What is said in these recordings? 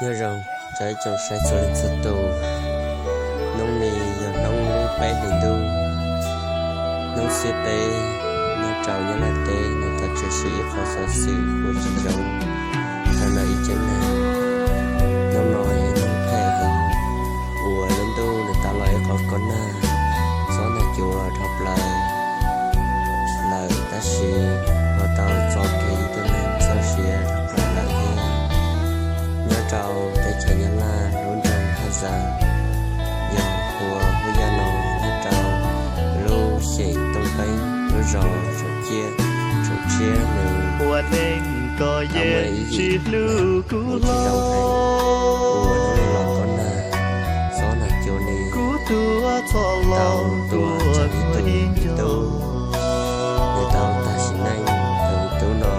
Nyob zoo rau ib tsoom saib txhua leej txhua tus, hnub no yog hnub lub peb hlis ntuj, hnub xiab peb, nyob rau Nyab Laj teb no tau tshwm sim ib qho xov xwm uas tsis zoo rau ntawm ib tsev neeg. Hnub no yog ib hnub phem heev uas lub ntuj nws tau los ib qho kob nag, xob ntag cua dhau plaws lawm, tab sis ho tau txo kev ib tug neeg txoj sia dhau plaws lawm thiab. Nyob rau teb chaws Nyab Laj lub nroog Haj Zas, yog ua hub yaj no nyob rau lub xeem Tooj Peeb lub zos Tsum Ciab, Tsum Tshiab nws tau muaj ib yim neeg uas tsis zoo heev, uas hnub no los kob nag, xob ntag cua ne, tau tuag rau ib tug me tub, nws tau tag sim neej. Tus tub no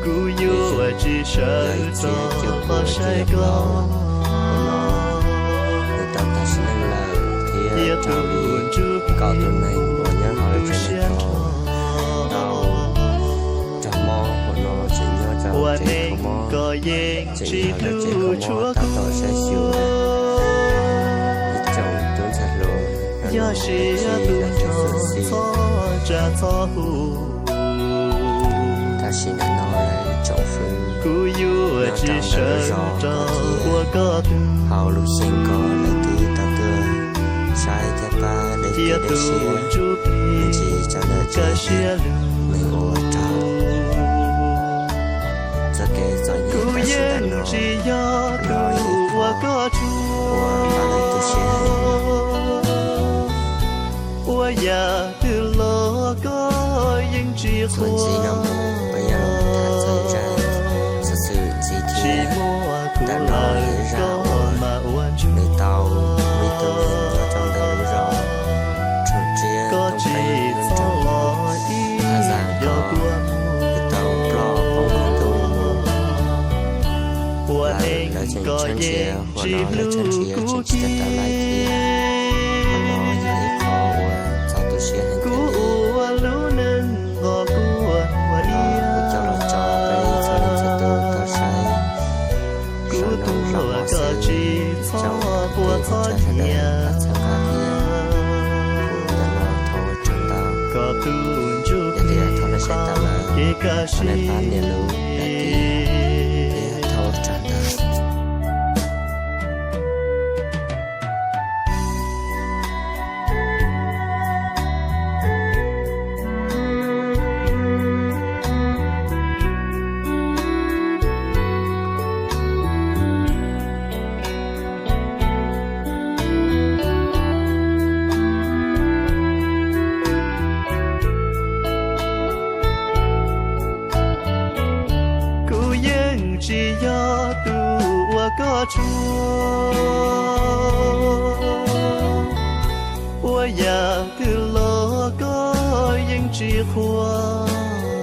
nws yug yog ib txhiab cuaj puas cuaj caum plaub, thaum no nws tau tag sim neej lawm thiab raug li kaum tus neeg uas nyob hauv lawv tsev neeg ko tau raug mob. Thaum no tseem nyob rau tsev kho mob, tseem yog lawv tsev kho mob tab tom saib xyuas ib tsoom tub ntxhais hluas, lawv tseem xyuam xim. Tam sim no lawv tsoom fwv nyob rau ntawm lub zos ko thiab hauv lub xeev ko lawv twb tau tuaj saib thiab pab dej kev dej siab me ntsis rau ntawm tsev neeg uas raug txoj kev txom nyem tam sim ntawm no. Qhov no yog ib qho uas pab lawv tu siab heev. Txuas ntxiv no peb yuav los tham txog zaj xov xwm ntxiv thiab. Ntawm no yog ib zaj uas nws tau muaj ib tug neeg nyob rau ntawm lub zos Tsum Tshiab, Tooj Peeb, lub nroog Haj Zas ko, nws tau ploj poob hauv ntuj mus lawm. Lawv tseem tshawb nrhiav, qhov no lawv tshawb nrhiav tseem tsis tau tau laij thiab. Qhov no yog ib qho uas txaus tu siab heev thiab li. Qhov no kuv coj los tso peb txhua leej txhua tus tau saib, sau nrog hloov mov xwb, tsoom kwv tij neej tsa sawv daws pab txhawb nqa thiab. Kuv ntawm no thov ua tsaug ntau. Yog tias thov nej saib tas lawm, thov nej pab nias lub like thiab thov ua tsaug ntau. Kuv yeej tsis yog tus uas koj tshuam, ua yam twg los koj yeej tsis qhuas.